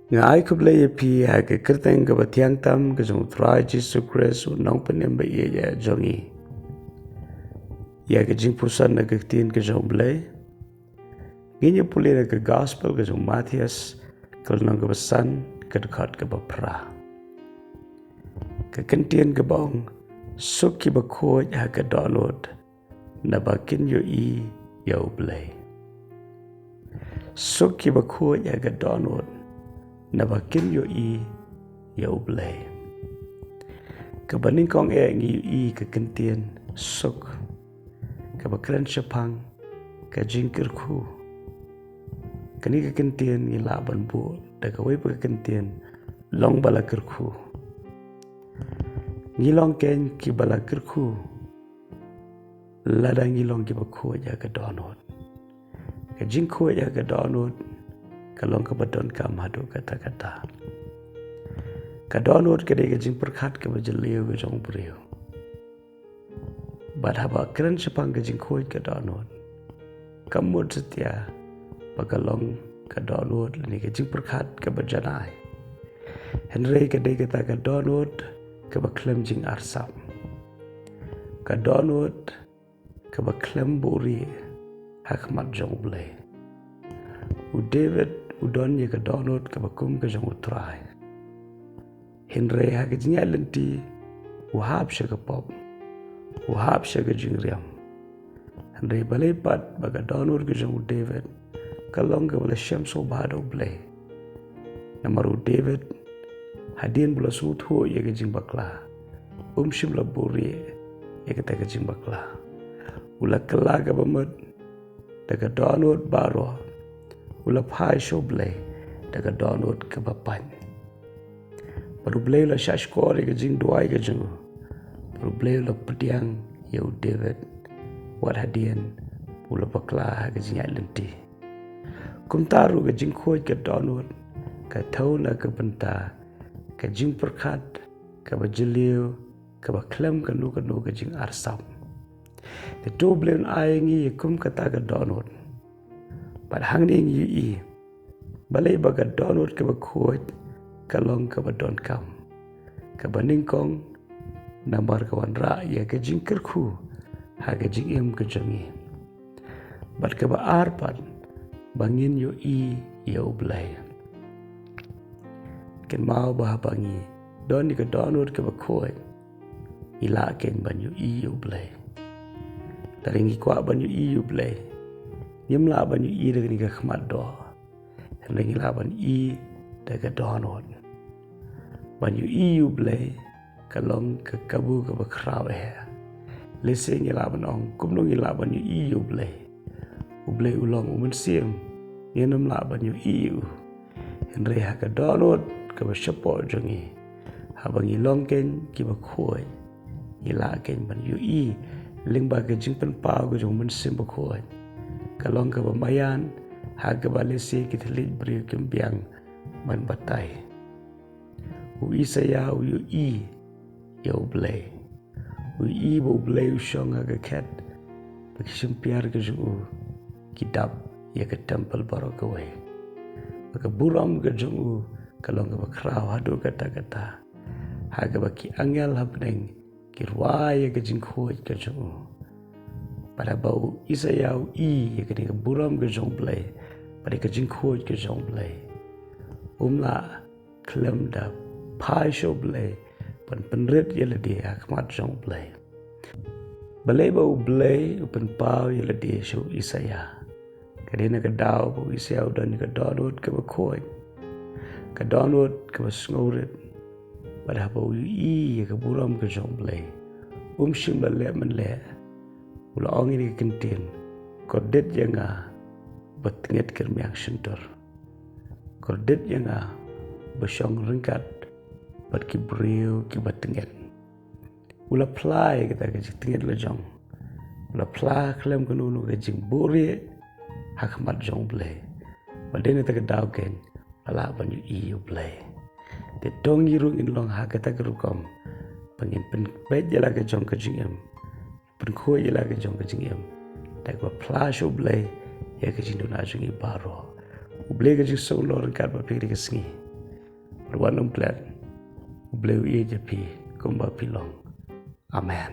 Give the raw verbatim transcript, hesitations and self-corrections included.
Nga ai khublei ïa phi ha ka kyrteng kaba thiang tam ka jong u Trai Jisu Khrist, u nongpynim ba ïeit jong ngi. Ïa ka jingpuson na ka ktien ka jong u Blei, ngin ïa pule na ka gospel ka jong u Mathaios, ka lynnong kaba san, ka dkhot kaba phra. Ka ktien kaba ong, suk kiba khuid ha ka dohnud, naba kin ïohi ïa u Blei. Suk kiba khuid ha ka dohnud, naba kin ïohi ïa u Blei. Kaba nyngkong eh ngi ïohi ka ktien suk, kaba kren shaphang ka jingkyrkhu. Kane ka ktien ngi lah ban buh da kawei pat ka ktien, long ba la kyrkhu. Ngi long kein kiba la kyrkhu lada ngi long kiba khuid ha ka dohnud. Ka jingkhuid ha ka dohnud ka long kaba donkam haduh katta katta. Ka dohnud ka dei ka jingpyrkhat kaba jylliew ka jong u briew. Bad haba kren shaphang ka jingkhuid ka dohnud, kam mut satia ba ka long ka dohnud lane ka jingpyrkhat kaba janai. Hynrei ka dei kata ka dohnud kaba khlem jingarsap, ka dohnud kaba khlem buhrieh ha khmat jong u Blei. U David u don ïa ka dohnud kaba kum ka jong u Trai. Hynrei ha ka jingïaid lynti u hap sha ka pop, u hap sha ka jingriam. Hynrei balei pat ba ka dohnud ka jong u David ka long kaba la shem sngewbha da u Blei. Namar u David, hadien ba u la sngewthuh ïa ka jingbakla, um shym la buhrieh ïa kata ka jingbakla. U la kylla kaba mut da ka dohnud baroh, u la phai sha u Blei da ka dohnud kaba pait. Bad u Blei u la shahshkor ïa ka jingduwai ka jong u. Bad u Blei u la pdiang ïa u David wat hadien ba u la bakla ha ka jingïaid lynti. Kumta ruh ka jingkhuid ka dohnud ka thew na ka bynta ka jingpyrkhat kaba jylliew, kaba khlem kano kano ka jingarsap. Te to u Blei un ai ïa ngi kum kata ka dohnud. Bad hangne ngi ïohi balei ba ka dohnud kaba khuid ka long kaba donkam. Kaba nyngkong, namar ka wanrah ïa ka jingkyrkhu ha ka jingim ka jong ngi. Bad kaba ar pat, ba ngin ïohi ïa u Blei. Kynmaw ba haba ngi don ïa ka dohnud kaba khuid, ngi lah kein ban ïohi ïa u Blei. Lada ngi kwah ban ïohi ïa u Blei, ngim lah ban ïohi da kane ka khmat doh. Hynrei ngi lah ban ïohi da ka dohnud. Ban ïohi ïa u Blei ka long ka kabu kaba khraw eh. Lehse ngi lah ban ong, kumno ngi lah ban ïohi ïa u Blei? U Blei u long u Mynsiem, ngin ym lah ban ïohi ïa u. Hynrei ha ka dohnud kaba shapoh jong ngi, haba ngi long kein kiba khuid, ngi lah kein ban ïohi lyngba ka jingpynpaw ka jong u Mynsiem Bakhuid. Ka long kaba maïan, ha kaba lehse ki thylliej briew kim biang ban batai. U Isaïah u ïohi ïa u Blei. U ïohi ba u Blei u shong ha ka khet, ba ki shympiar ka jong u ki dap ïa ka templ baroh kawei. Ba ka burom ka jong u ka long kaba khraw haduh katta katta. Ha kaba ki angel ha bneng ki rwai ïa ka jingkhuid ka jong u. Bad haba u Isaïah u ïohi ïa kane ka burom ka jong u Blei, bad ïa ka jingkhuid ka jong u Blei, um lah khlem da phai sha u Blei ban pynrit ïa lade ha khmat jong u Blei. Balei ba u Blei u pynpaw ïa lade sha u Isaïah? Ka dei na ka daw ba u Isaïah u don ïa ka dohnud kaba khuid, ka dohnud kaba sngewrit. Bad haba u ïohi ïa ka burom ka jong u Blei, um shym la leh mynleh. U la ong ïa ka ktien, kordit ïa nga ba tnget kyrmiang shyntur. Kordit ïa nga ba shong ryngkat bad ki briew kiba tnget. U la phla ïa kata ka jingtnget la jong. U la phla khlem kano kano ka jingbuhrieh ha khmat jong u Blei. Bad dei na kata ka daw kein la lah ban ïohi ïa u Blei. Te to ngi ruh ngin long ha kata ka rukom, ba ngin pynpeit ïa la ka jong ka jingim, pynkhuid ïa la ka jong ka jingim da kaba phla sha u Blei ïa ka jingduna jong ngi baroh. U Blei ka jingsngewnguh ryngkat bad phi kane ka sngi. Ruan um klet. U Blei u ïeit ïa phi kumba phi long. Amen.